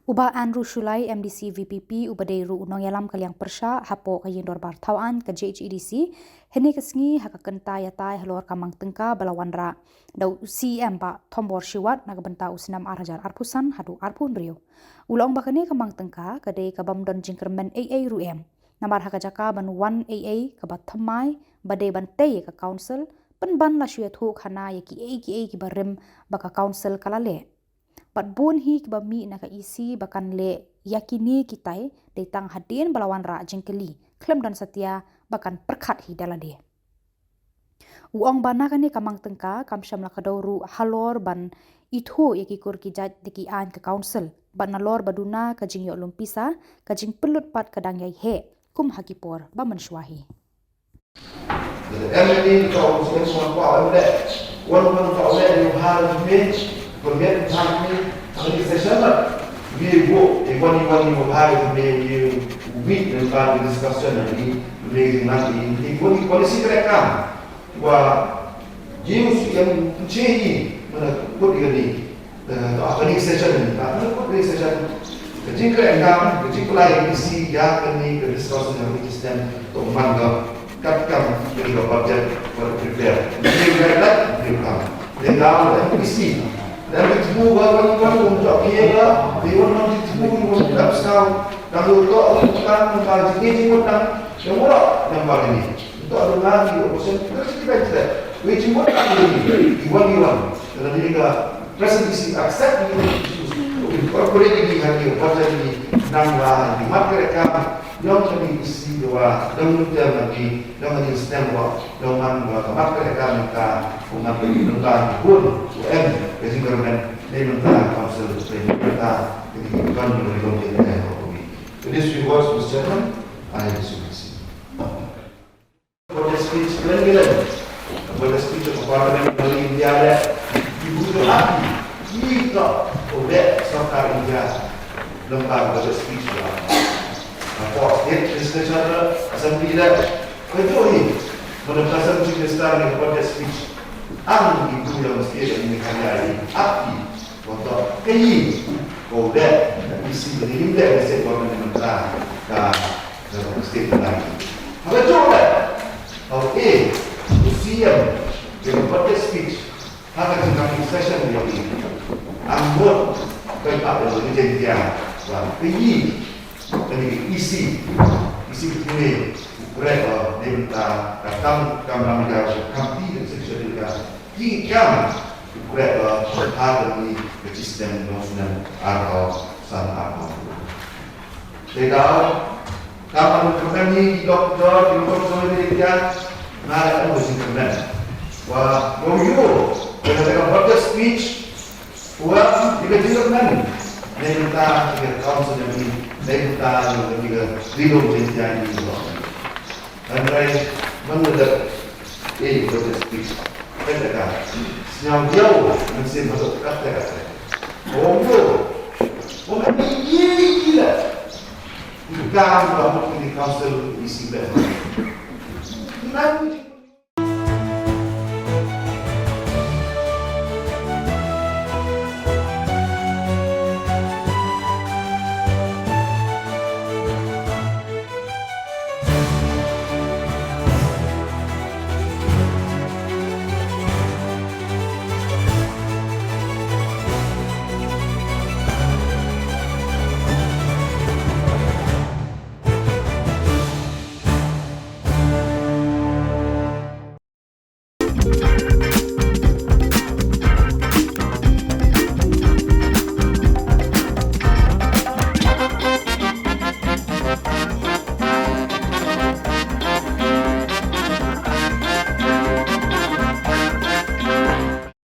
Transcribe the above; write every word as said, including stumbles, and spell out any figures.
U Bah Andrew Shullai, M D C VPP, uba dei ruh u nongïalam ka liang pyrshah hapoh ka Ïingdorbar Thawaiñ ka JHADC, hynne ka sngi ha ka kynta ïatai halor ka mang tyngka ba la wanrah da u CEM Bah Thombor Shiwat na ka bynta u snem ar hajar arphew san haduh arphew hynriew. U la ong ba kane ka mang tyngka ka dei ka bym don jingkyrmen ei ei ruh em. Namar ha ka jaka ban wan ei ei kaba thymmai ba dei ban tei ïa ka council, pynban la shu ïathuh khana ïa kiei kiei kiba rim ba ka council ka la leh. Bad bun hi kiba mih na ka EC ba kan leh ïa kine kitai, dei tang hadien ba la wanrah jingkylli, khlem don satia ba kan pyrkhat hi da lade. U ong ba na kane ka mang tyngka kam shym la kdew ruh halor ban ithuh ïa ki kur ki jait da ki aiñ ka council, bad nalor ba duna ka jingïoh lum pisa, ka jingpynlut pat ka dang ïai heh kum ha ki por ba mynshuwa hi. Em ni ka u sien sua pa em le. Wan wan ka u le ni ha ni. Permit ha ni. Ni session la. Wi wo e wan ni wan ni ha ni ni wi ni ka discussion ni. Ni ni ni ni policy ka kam. Wa jing siem che ni. Mana put ni. Ka kane ka session ni, ka kane ka session. Ka jingkren ka, ka jingpynlait ka EC ïa kane ka discussion ha kane ka stem to man ka kat kam ka budget ka prepare. Ni ka lait ni ka. Ni ka EC. Dan ka jingbu ba wan wan wan to pie ka, ni wan wan jingbu ni wan dap skau. Dan to to kan ka jingbu kan. Yang ora yang ba ni. To ada lagi option. Terus kita kita. Wei jingbu kan ni. Iwan iwan. Dalam ni ka Present EC accept ni issues. Incorporate ni ha ki budget ni nang la ni mat ka kam. Nong ka ni EC wa nong nunter na ki nong ni stem wa nong man wa ka mat ka kam ka ko man ka ni nong ka ni bun. Ko em ka jingkyrmen ni nong ka council ni nong ka ni kan ni nong ka ni ko ni. With these few words, Mister Chairman, I receive. Budget speech kren kren. Budget speech of Parliament of India le. Ibu tu hati. Kita oleh sorkar India lengkap budget speech tu. Apa state legislature assembly le. Kecuali mana pasal chief minister ni budget speech. Ang ibu yang mesti ada ini kaya ini. Api. Untuk kayi ko deh isi beri lim deh state government ni mentera ka ka state ni. Haba jong deh. Au eh. Usiam. Dia budget speech. Haba jong kami session dia ni. Anggota. Kau tak boleh jadi dia. Wah, kayi. Kani ka EC, EC kine u kreh ba dei mynta ka kam, kam ram ka kam ti da section ka ki kam u kreh ba ha kani ka system long snem ar ka san ar ka. Te da kam ram ka ni ki dok dok ki dok dok ni ka na da kan mesti kena. Wa yo yo ka da ka budget speech. Wa, ïa ka jingkyrmen. Nei mynta ïa ka council ni, nei mynta ïa ka rilum jingtian ni. Hynrei man la dep, eh, ïa ka speech. Kan da ka. Sñiaw diaw, mynsiem haduh katta katta. Ong yo. Ong ni ïa ki la. Ka ba mut ni council isi ba. Ngan